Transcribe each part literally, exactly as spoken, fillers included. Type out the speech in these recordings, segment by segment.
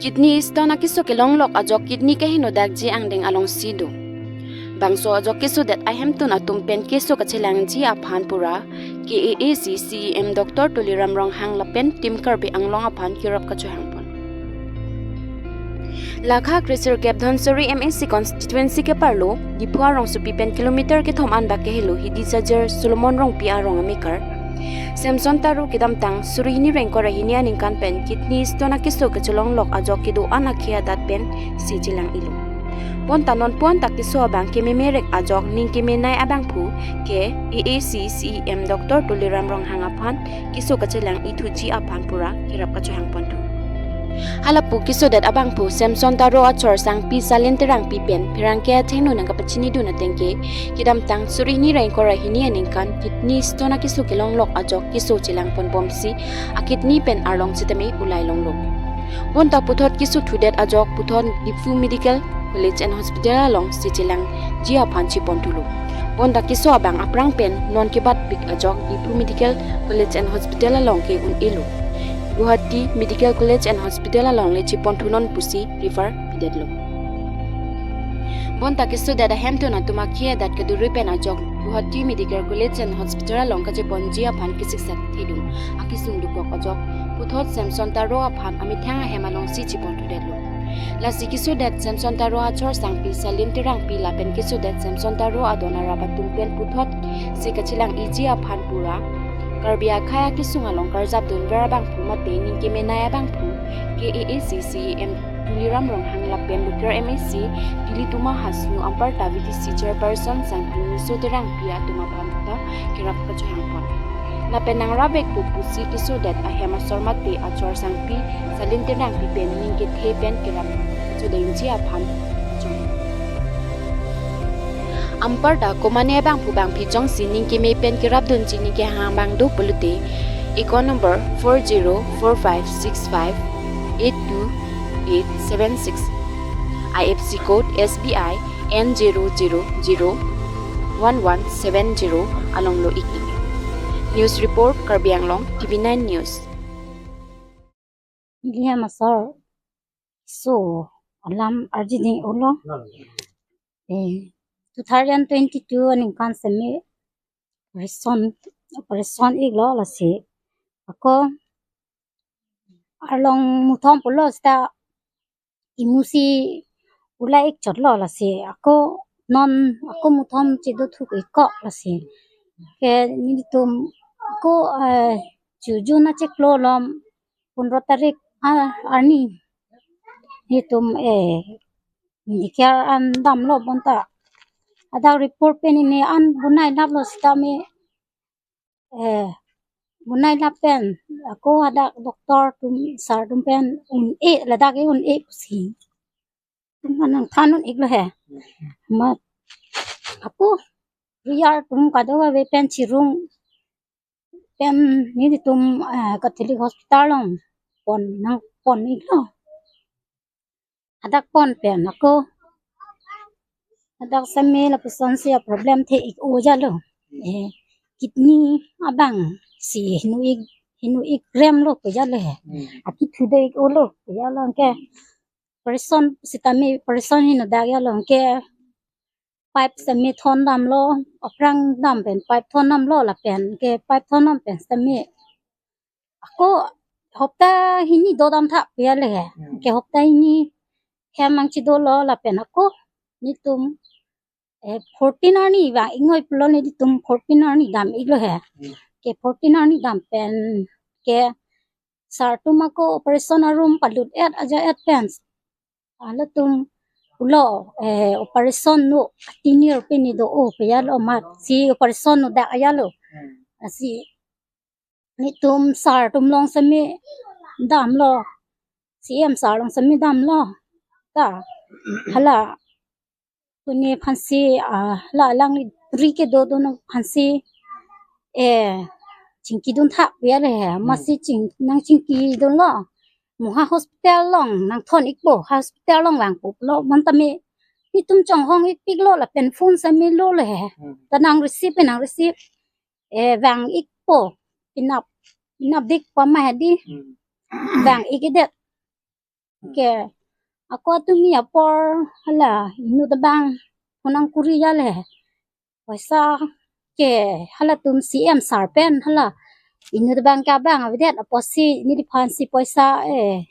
Kidney stone akeso kelonglok ajok kidney kaheno dakji angdeng alongsi do. Bangso ajok kesodet ahemtun atum pen keso kachelangji aphan pura K A A C C E M Doctor Tuliram Ronghang lapen Team Karbi Anglong aphan kerap kachohangpon. Lakha kresirkep Dhansiri M A C constituency keparlo Diphu arongsopi pen kilometer kethom anbak kehelo Hidi Sajir Solomon Rongpi arong amekar Samson Taro kedamtang suri hini ra ingkoi ra hini aningkan pen kidney stone akeso kachelonglok ajok kedo-an akhei adat pensi chelang-ilo. Bonta non puan ta keso abang kememerek ajok ning kemenei abangphu K A A C C E M Doctor Tuliram Ronghang aphan keso kachelang-ithuji aphan pura kerap kachohangponthu. Halapu kesodet abangphu Samson Taro achor sangpi Salin Terangpi pen pherangke athengno nangkapachinidun atengke kedamtang suri hini ra ingkoi ra hini aningkan kidney stone akeso kelonglok ajok keso chelangponbomsi akidney pen arlong sitame ulai longlo. Bonta puthot keso thudet ajok puthot Diphu Medical College and Hospital alongsi chelangji aphan cheponthulo. Bonta keso abang aphrang pen non kebatpik ajok Diphu Medical College and Hospital along ke un-elo. Guwahati Medical College and Hospital alongle cheponthunon pusi refer pidetlo. Bonta kesodet ahemtun atum akhei adat keduri pen ajok Guwahati Medical College and Hospital along kacheponji aphan kesiksak thedung akesung dokok ajok puthot Samson Taro aphan amethang ahem alongsi cheponthudetlo. Lasi kesodet Samson Taro achor sangpi Salin Terangpi lapen kesodet Samson Taro adon arap atum pen puthot si kachelang-iji aphan pura Karbi akhei akesung along karjapdunver abangphu mate ning kemenei abangphu K A A C C E M Tuliram Ronghang lapen Lukir M A C Tilitum Hasnu anparta V D C chairperson sangpi Niso Terangpi atum aphan ta kerap kachohangpon. Lapen nangrap-ikpo pusi kesodet ahem asor mate achor sangpi Salin Terangpi pen ning kethe pen kerap chodengji aphan chong. Anparta komane abangphu bangphi jongsi ning keme pen kerapdunji ning kehang abang do pulote, account number four zero four five six five eight two eight seven six, I F S C code S B I N zero zero zero one one seven zero alonglo ik-ik. News report, Karbi Anglong, T V nine News. Neli hem asor keso alam arjiding-olo. Eh, two thousand twenty-two aningkan seme operation, operation iklo lasi. Ako arlong muthom pulo seta imusi ulai-ik chotlo lasi. Ako non ako muthom chedothuk-ikko lasi. Ke nelitum ako, eh, chu June achiklo lom pondro tarik, ah, arni nelitum, eh, Medicare an damlo bonta. Hadak report pen neli an bonai laplo sitame, eh, bonai lap pen ako hadak doctor atum sar atum pen un-e, ladak ke un-e pusi. Atum nangthan un-iklo he. Amat ako V R atum kadokave pen chirung pen nelitum, eh, Catholic Hospital along pon nangpon-iklo. Hadak pon pen ako hadak seme lapusonsi a-problem the-ik-o jalo. Eh, kidney abangsi heno-ik, heno-ik remlo pu jalo he. Hmm. Akethu do-ik-olo pu jalo anke operation sitame operation heno dak jalo anke pipe sitame thon damlo, aphrang dam pen pipe thon damlo lapen ke pipe thon dam pen sitame ako hopta hini dodam thak pu jalo he. Hmm. Ke hopta hini hem nangchedolo lapen ako nelitum, eh, fourteen arni vang-iknoi pulo nelitum fourteen arni dam-iklo he. Hmm. Ke fourteen arni dam pen ke sar atum ako operation arum palut-et aja-et pen halatum pulo, eh, operation no tinir pini do-o pu jalo amatsi operation no dak jalo. Hmm. Lasi nelitum sar atum along seme damlo, C M sar along seme damlo. Ta hala pune aphansi, ah, la alangli ri kedo do nang aphansi, eh, chingkidun thak pu jalo he. Hmm. Amatsi ching, nangchingkidunlo. Mo ha hospital along nangthon-ikpo, hospital along vangpo pulo bonta me nelitum chonghong-ikpiklo lapen phone seme lolo he. Hmm. Ta nang-receive, nang-receive, eh, vang-ikpo, penap, penapdikpo ma hedi. Hmm. Vang-ik-edet. Ke ako atumi apor hala inut abang phone nangkuri jale. Poisa ke halatum C M sir pen hala inut abang ke abang avedet apotsi neliphansi poisa, eh,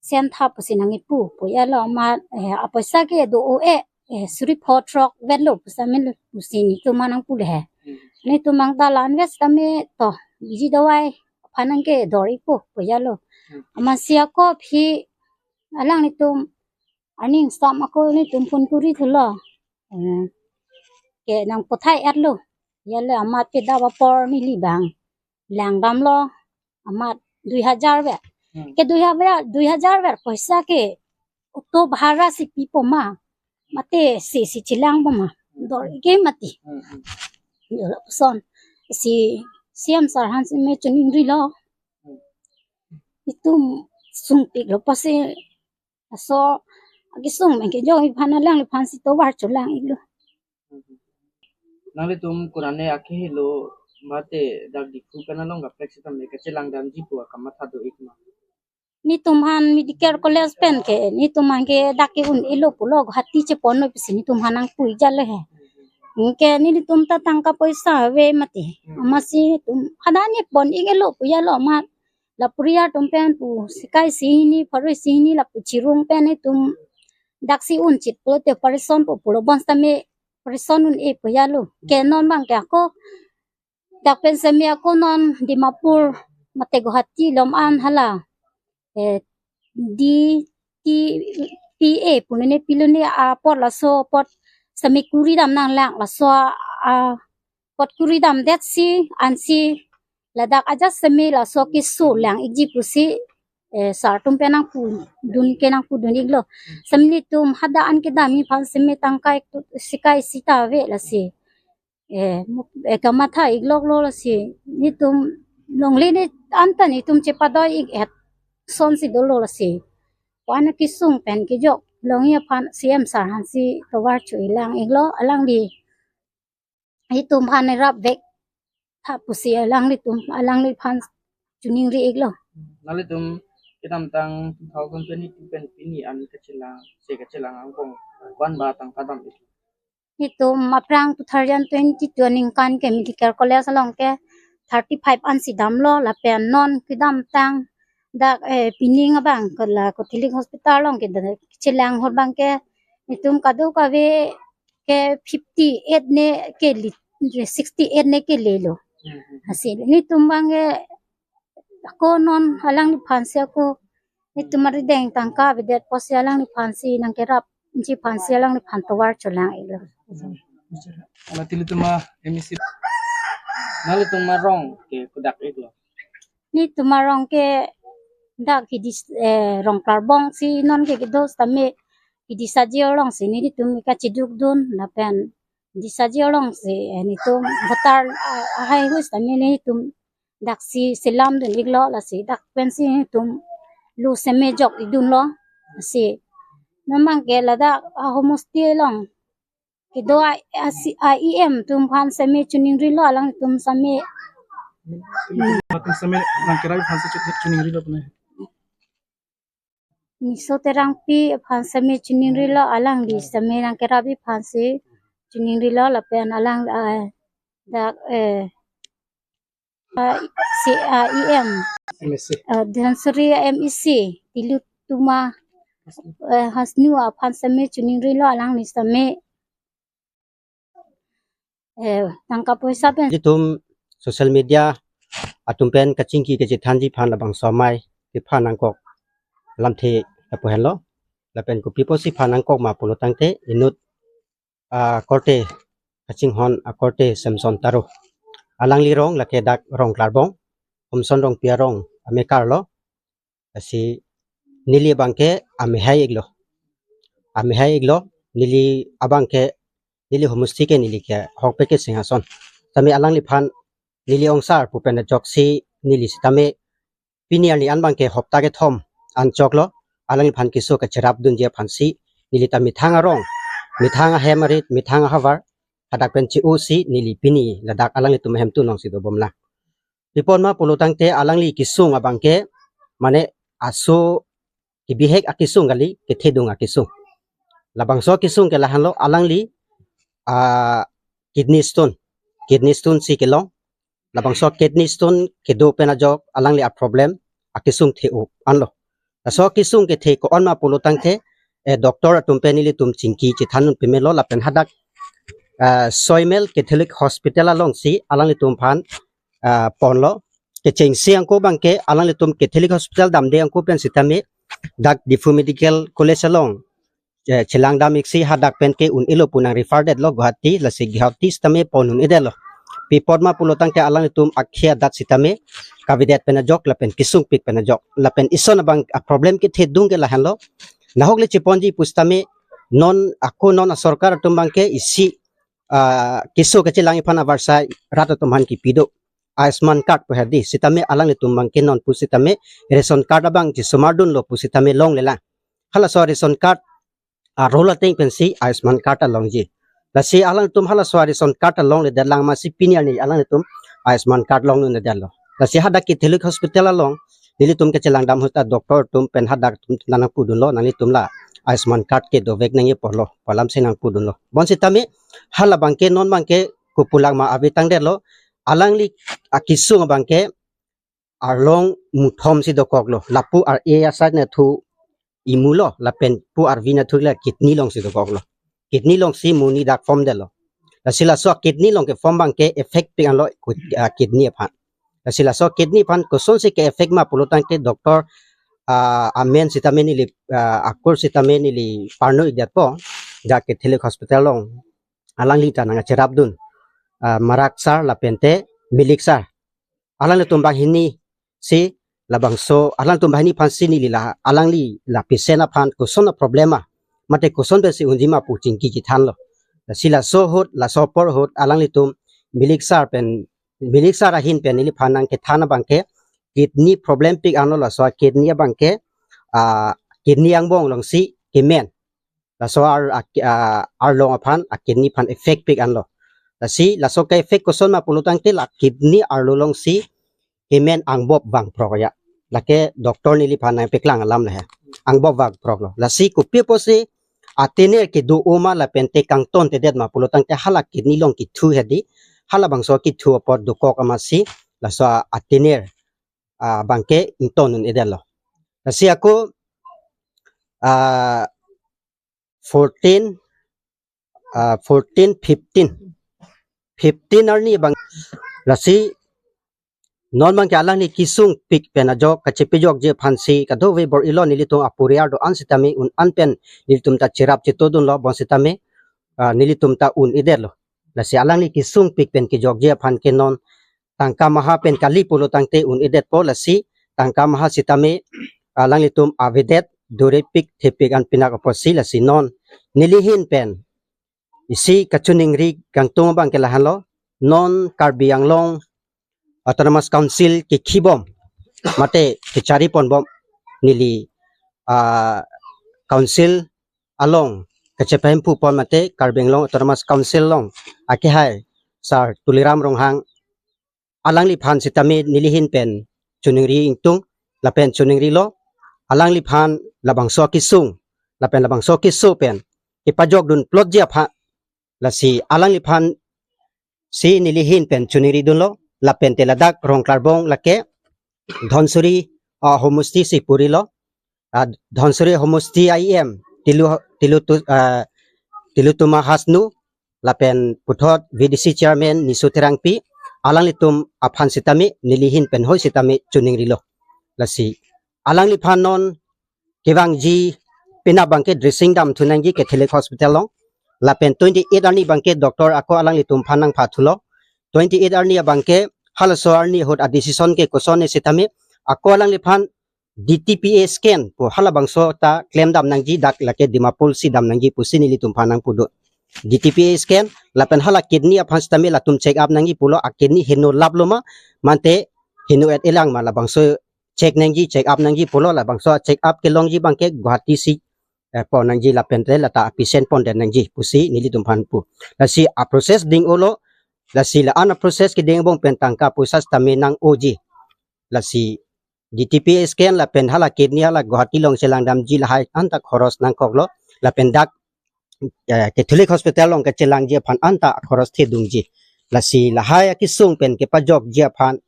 send tha pusi nangkipu pu jalo amat, eh, apoisa ke do o e, eh, suri pho throk vetlo pusi amin pusi netum aphan nangpu le he. Hmm. Netum aphan ta la-an vet tame to biji dawai aphan nangkedor-ikpo pu jalo. Hmm. Amatsi ako aphi alanglitum aning stam ako netum phone kuri thulo. Eh, ke nangpathai-etlo. Jale amat kedap apor neli abang langdamlo amat dui hajar ver. Hmm. Ke dui hajar, dui hajar ver poisa ke auto bhara si pipo ma, mate si si chelangpo ma, dor-ik ke mati. Hmm, hmm. Yo lapuson si C M sir aphan seme choningrilo. Hmm. Itum sungpiklo pusi laso akesung pen kejok aphan alangliphansi tovar cholang-iklo. Nanglitum konane akehelo mate dak Diphu pen along kaprek sitame kachelangdamji pu akamatha do-ik ma? Netum aphan medical college pen ke netum aphan ke dak ke-un-elo pulo, Guwahati chepon noi pusi netum aphan nangpu-ik jale he. Anke nelitum ta tangka poisa ave mati. Hmm. Amatsi netum hadak nepon-ik-elo pu jalo amat lapu ri atum pen pu sekai isi hini, pharo isi hini lapu chirung pen netum daksi un chit pulote operation po pulo, bonsitame operation un-e pu jalo. Ke non abang ke ako dak pen seme ako non Dimapur mate Guwahati lom an hala, eh, D T P A pu nene pilo ne apot, laso apot seme kuri dam nanglang, laso a, apot kuri damdetsi ansi ladak ajat seme laso keso lang-ikji pusi, eh, sir atum pen nangpudun ke nangpudun-iklo. Seme netum hadak an kedam aphan seme tangka ik tu sekai isi ta ave lasi. Eh, mu-, eh, kamatha-ikloklo lasi. Netum longle ne anta netum chepadoi-ik-et asonsi dolo lasi. Ko-an akesung pen kejok longji aphan C M sir aphansi tovar cholang-iklo, alangli itum aphan nerap vek tha pusi alanglitum, alangliphan choningri-iklo. Nanglitum kedamtang two thousand twenty-two pen pini an kachelang, se kachelang angbong van ba tangka dam-ik? Itum aphrang two thousand twenty-two aningkan ke medical college along ke thirty-five ansi damlo, lapen non kedamtang dak, eh, pining abang ke la Catholic Hospital along ke da-, chelang ahut abang ke itum kadokave ke fifty-eight ne kele, sixty-eight ne kelelo. Hmm. Lasi netum abang ke ako non alangliphansi ako netum arideng tangka avedet pusi alangliphansi nangkerapji aphansi alangliphan tovar cholang-iklo. Ala tilitum a M E C. Nanglitum arong ke kodak-iklo? Netum arong ke dak Hidi, eh, Rongklarbong si non ke kedo sitame Hidi Saji alongsi netum kachidukdun lapen Hidi Saji alongsi, eh, netum voter, ah, ahai ahut sitame netum daksi selamdun-iklo, lasi dak pensi netum lo seme jok-ikdunlo. Lasi non abang ke ladak ahomosti along kedo a, a, si, a E M atum aphan seme choningrilo, alangtum seme. Atum seme nangkerapji aphansi cho-, choningrilo pune. Niso Terangpi aphan seme choningrilo, alangli seme nangkerapji aphansi choningrilo lapen alang, ah, dak, eh, ah, si, ah, E M, M E C. Ah, Dhansiri M E C, Tilottama, eh, Hasnu aphan seme choningrilo, alangli seme, eh, tangka poisa pen. Itum social media atum pen kachingki kachethanji aphan labangso amei kephan nangkok lamthe lapu henlo. Lapen kopi pusi phan nangkok ma pulo tangte inut, ah, korte kachinghon akorte Samson Taro. Alangli arong lake dak Rongklarbong, Homson Rongpi arong amekarlo. Lasi neli abang ke amehai-iklo. Amehai-iklo, neli abang ke, neli homosti ke neli ke Hokpekhe Singhason. Tame alangliphan neli ongsar pu pen ajoksi neli sitame pini arni an abang ke hopta kethom an choklo, alangliphan keso kacherapdunji aphansi neli ta methang arong, methang ahem arit, methang ahavar, hadak pen che-osi neli pini ladak alanglitum ahemtun alongsi dobomlang. Pi apot ma pulo tangte alangli kesung abang ke, mane aso kebihek akesung kali, kethedung akesung. Labangso akesung ke lahenlo, alangli ah kidney stone, kidney stone si kelong. Labangso kidney stone kedo pen ajok alangli aproblem akesung the-o anlo. Laso akesung kethe ko-an ma pulo tangte, eh, doctor atum pen nelitum chingki chethan un pemelo lapen hadak ah Saint Mary Catholic Hospital alongsi alanglitum aphan ah ponlo. Kechengsi angko abangke alanglitum Catholic Hospital damde angko pen sitame dak Diphu Medical College along eh, chelang dam-ik si hadak pen ke un-elo pu nang refer detlo Guwahati, lasi Guwahati sitame pon un-edetlo. Pi apot ma pulo tangte alanglitum akhei adat sitame kavedet pen ajok lapen kesungpik pen ajok. Lapen ison abang aproblem kethedung ke lahenlo. Nahok le cheponji pu sitame non ako non asorkar atum abangke isi ah keso kachelangji aphan avarsai rat atum aphan kipi do. Ayushman card pu hedi, sitame alanglitum abangke non pu sitame ration card abang chesomar dunlo pu sitame longlelang. Halaso ration card arlo ateng pensi Ayushman card alongji. Lasi alangtum halaso ration card alongledet lang, masi pini arni alangtum Ayushman card long un-edetlo. Lasi hadak Catholic Hospital along nelitum kechelang dam ahut ta doctor atum pen hadak atum nangpudunlo, nanglitum la Ayushman card ke dovek nangji apotlo pu alam si nangpudunlo. Bonsitame hala abangke non abangke kopulang ma ave tangdetlo, alangli akesung abangke arlong muthom si dokoklo. Lapu ar-e aside nathu imu lo, lapen pu arvi nathu le kidney alongsi dokoklo. Kidney alongsi mu ni dak form detlo. Lasi laso kidney along ke form abangke effect pik anlo ku- ah, kidney aphan. Lasi laso kidney aphan kosonsi ke effect ma pulo tangte doctor ah, amen sitame neli ah, akur sitame neli parno-ikdetpo. Ja Catholic Hospital along alangli ta nangcherapdun ah, Marak sir lapente Milik sir. Alanglitum banghini si labangso, alanglitum banghini aphansi neli la alangli la patient aphan koson aproblem ma, mate koson pensi unji ma pu chingki chethanlo. Lasi laso ahut, laso apor ahut alanglitum Milik sir pen, Milik sir ahin pen neliphan nangkethan abangke kidney problem pik anlo, laso kidney abangke ah, kidney angbong alongsi kemen. Laso ar, a, a, arlong aphan, a kidney aphan effect pik anlo. Lasi laso ke-effect koson ma pulo tangte la kidney arlo alongsi kemen angbop vangprok ya. Lake doctor neliphan nangpeklang alam le he. Angbop vangproklo. Lasi kopi apotsi atener kedo-o ma lapente kangtontedet ma pulo tangte hala kidney along kethu hedi. Halabangso kethu apot dokok amatsi laso atener ah, abangke ington un-edetlo. Lasi ako ah, fourteen, ah, fourteen, fifteen. Fifteen arni abang, lasi non abangke alangli kesungpik pen ajok kachepejokji aphansi kadokave bor-ilo, nelitum aporiar do-an sitame un-an pen nelitum ta cherap chetodunlo, bonsitame ah, nelitum ta un-edetlo. Lasi alangli kesungpik pen kejokji aphan ke non tangka maha pen kali pulo tangte un-edetpo, lasi tangka maha sitame alanglitum avedet, dorepik thepik an pinak apotsi, lasi non neli ahin pen isi kachiningri kangtung abangke lahenlo, non Karbi Anglong Autonomous Council kekhibom mate kechariponbom neli ah, council along kachepahemphu pon mate Karbi Anglong Autonomous Council along akehai Sir Tuliram Ronghang, alangliphan sitame neli ahin pen chiningri ingtung lapen chiningrilo. Alangliphan labangso kesung lapen labangso keso pen kepajokdun plotji aphan, lasi alangliphan si neli ahin pen chiningridunlo, lapente ladak Rongklarbong lake Dhansiri ah, homosti si purilo. Ah, Dhansiri homosti E M Tilu, Tilu tu, ah, Tilutuma Hasnu lapen puthot V D C chairman Nisu Terangpi, alanglitum aphan sitame neli ahin pen hoi sitame chiningrilo. Lasi alangliphan non kevangji penap abangke dressing damthu nangji Catholic Hospital along. Lapen twenty-eight arni abangke doctor ako alanglitum aphan nangphathulo. Twenty-eight arni abangke halaso arni ahut a-decision ke koson ne sitame ako alangliphan D T P A scan pu halabangso ta klem dam nangji, dak lake Dimapur si dam nangji pusi nelitum aphan nangpudo. D T P A scan lapen hala kidney aphan sitame latum check up nangji pulo, a kidney heno laplo ma mate heno et-elang ma, labangso check nangji, check up nangji pulo, labangso check up kelongji abangke Guwahati si eh, pon nangji lapente lata a-patient pondet nangji pusi nelitum aphan pu. Lasi a-process ding-olo, lasi la-an a-process keding angbong pen tangka poisa sitame nang-oji. Lasi D T P scan lapen hala kidney hala Guwahati along chelangdamji lahai anta khoros nangkoklo, lapen dak eh, Catholic Hospital along kachelangji aphan anta khoros thedungji. Lasi lahai akesung pen kepajokji aphan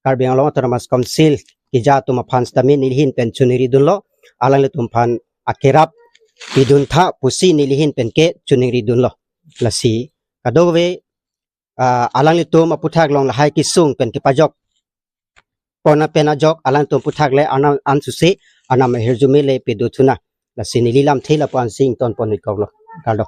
Karbi Anglong Autonomous Council keja atum aphan sitame nelihin pen choningridunlo, alanglitum aphan akerap piduntha pusi nelihin pen ke choningridunlo. Lasi kadokave ah, alanglitum aputhak along lahai kesung pen kepajok pon pen ajok alanglitum aputhak le anam ansose anam ahirjume le pedo thunang. Lasi neli lamthe lapu-ansi ingtonpon ikoklo. Kardom.